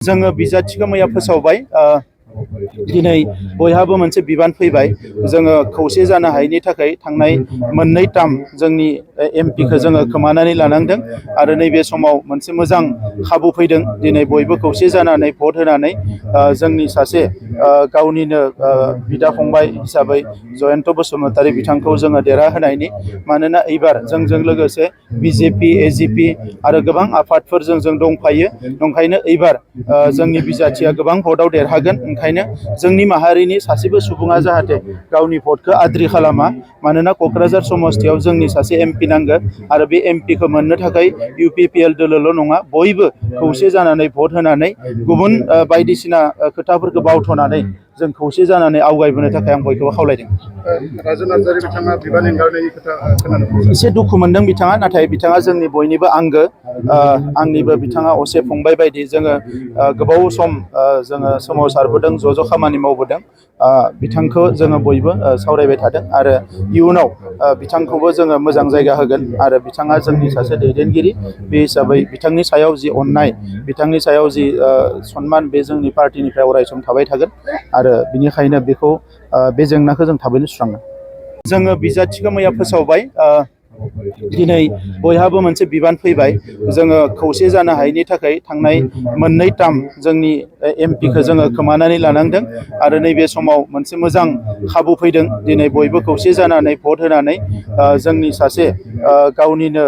जोङो बिजाथिखौ मैया फोसावबाय दिनै बयहाबो मोनसे बिबान फैबाय जोङो खौसे जानो हायैनि थाखाय थांनाय मोननै टार्म जोंनि एमपिखौ जोङो खोमानानै लानांदों आरो नैबे समाव मोनसे मोजां खाबु फैदों दिनै बयबो खौसे जानानै भट होनानै जोंनि सासे गावनिनो बिदा फंबाय हिसाबै जयन्त बसुमतारी बिथांखौ जोङो देरहाहोनायनि मानोना एबार जोंजों लोगोसे बिजेपि एजिपि आरो गोबां आफादफोरजों जों दंफायो ओंखायनो एबार जोंनि बिजाथिया गोबां भटआव देरहागोन ओंखायनो जोंनि माहारिनि सासेबो सुबुङा जाहाथे गावनि भटखौ आद्रि खालामा मानोना क'क्राझार समस्तियाव जोंनि सासे एमपि नांगौ आरो बे एमपिखौ मोननो थाखाय इउपिपिएल दोलोल' नङा बयबो खौसे जानानै भट होनानै गुबुन बायदिसिना खोथाफोरखौ बावथ'नानै जों खौसे जानानै आवगायबोनो थाखाय आं बयखौबो खावलायदों। राजु नार्जारि बिथाङा बिबान एंगारनायनि खोथा खोनानो एसे दुखु मोनदों बिथाङा नाथाय बिथाङा जोंनि बयनिबो आंगो आंनिबो बिथाङा असे फंबाय बायदि जोङो गोबाव सम जोङो सोमावसारबोदों ज' खामानि मावबोदों बिथांखौ जोङो बयबो सावरायबाय थादों आरो इयुनाव बिथांखौबो जोङो मोजां जायगा होगोन आरो बिथाङा जोंनि सासे दैदेनगिरि बे हिसाबै बिथांनि सायाव जि अननाय बिथांनि सायाव जि सनमान बे जोंनि पार्टिनिफ्राय अरायसम थाबाय थागोन आरो बिनिखायनो बेखौ बे जेंनाखौ जों थाबैनो सुस्रांगोन। जोङो बिजाथिखौ मैया फोसावबाय दिनै बयहाबो मोनसे बिबान फैबाय जोङो खौसे जानो हायैनि थाखाय थांनाय मोननै टार्म जोंनि एमपिखौ जोङो खोमानानै लानांदों आरो नैबे समाव मोनसे मोजां खाबु फैदों दिनै बयबो खौसे जानानै भट होनानै जोंनि सासे गावनिनो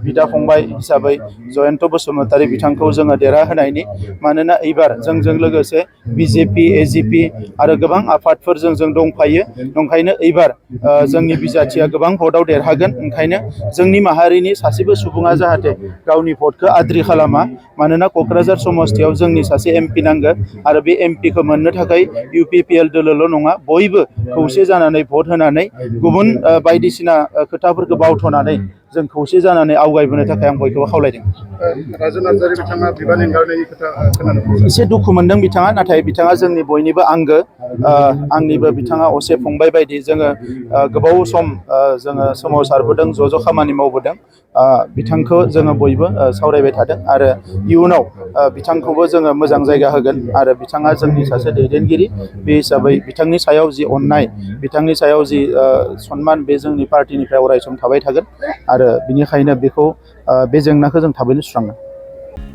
बिदा फंबाय हिसाबै जयन्त बसुमतारी बिथांखौ जोङो देरहाहोनायनि मानोना एबार जोंजों लोगोसे बिजेपि एजिपि आरो गोबां आफादफोरजों जों दंफायो ओंखायनो एबार जोंनि बिजाथिया गोबां भटआव देरहागोन ओंखायनो जोंनि माहारिनि सासेबो सुबुङा जाहाथे गावनि भटखौ आद्रि खालामा मानोना क'क्राझार समस्तियाव जोंनि सासे एमपि नांगौ आरो बे एमपिखौ मोननो थाखाय इउपिपिएल दोलोल' नङा बयबो खौसे जानानै भट होनानै गुबुन बायदिसिना खोथाफोरखौ बावथ'नानै जों खौसे जानानै आवगायबोनो थाखाय आं बयखौबो खावलायदों। राजु नार्जारि बिथाङा बिबान एंगारनायनि खोथा खोनानो एसे दुखु मोनदों बिथाङा नाथाय बिथाङा जोंनि बयनिबो आंगो आंनिबो बिथाङा असे फंबाय बायदि जोङो गोबाव सम जोङो सोमावसारबोदों ज' खामानि मावबोदों बिथांखौ जोङो बयबो सावरायबाय थादों आरो इयुनाव बिथांखौबो जोङो मोजां जायगा होगोन आरो बिथाङा जोंनि सासे दैदेनगिरि बे हिसाबै बिथांनि सायाव जि अननाय बिथांनि सायाव जि सनमान बे जोंनि पार्टिनिफ्राय अरायसम थाबाय थागोन आरो बिनिखायनो बेखौ बे जेंनाखौ जों थाबैनो सुस्रांगोन।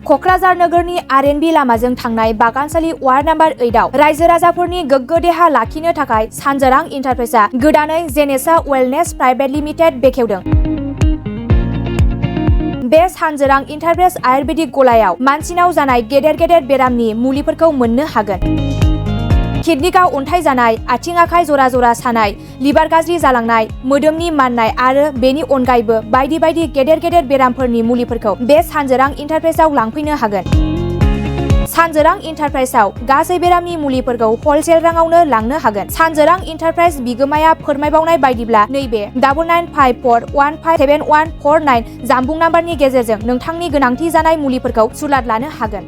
क'क्राझार नोगोरनि आरएनबि लामाजों थांनाय बागानसालि वार्ड नाम्बार 8आव रायजो राजाफोरनि गोग्गो देहा लाखिनो थाखाय सानजोरां इन्टारप्राइजआ गोदानै जेनेसा वेलनेस प्राइभेट लिमिटेड बेखेवदों। बे सानजोरां इन्टारप्राइज आयुर्वेदिक गलायाव मानसिनाव जानाय गेदेर बेरामनि मुलिफोरखौ मोननो हागोन। किडनिकआव अन्थाइ जानाय, आथिं आखाइ जरा सानाय, लिभार गाज्रि जालांनाय, मोदोमनि माननाय आरो बेनि अनगायैबो बायदि गेदेर बेरामफोरनि मुलिफोरखौ बे सानजोरां इन्टारप्राइजआव लांफैनो हागोन। सानजोरां इन्टारप्राइजआव गासै बेरामनि मुलिफोरखौ हलसेल राङावनो लांनो हागोन। सानजोरां इन्टारप्राइज बिगोमाया फोरमायबावनाय बायदिब्ला नैबे 9954157149 जानबुं नाम्बारनि गेजेरजों नोंथांनि गोनांथि जानाय मुलिफोरखौ सुलाद लानो हागोन।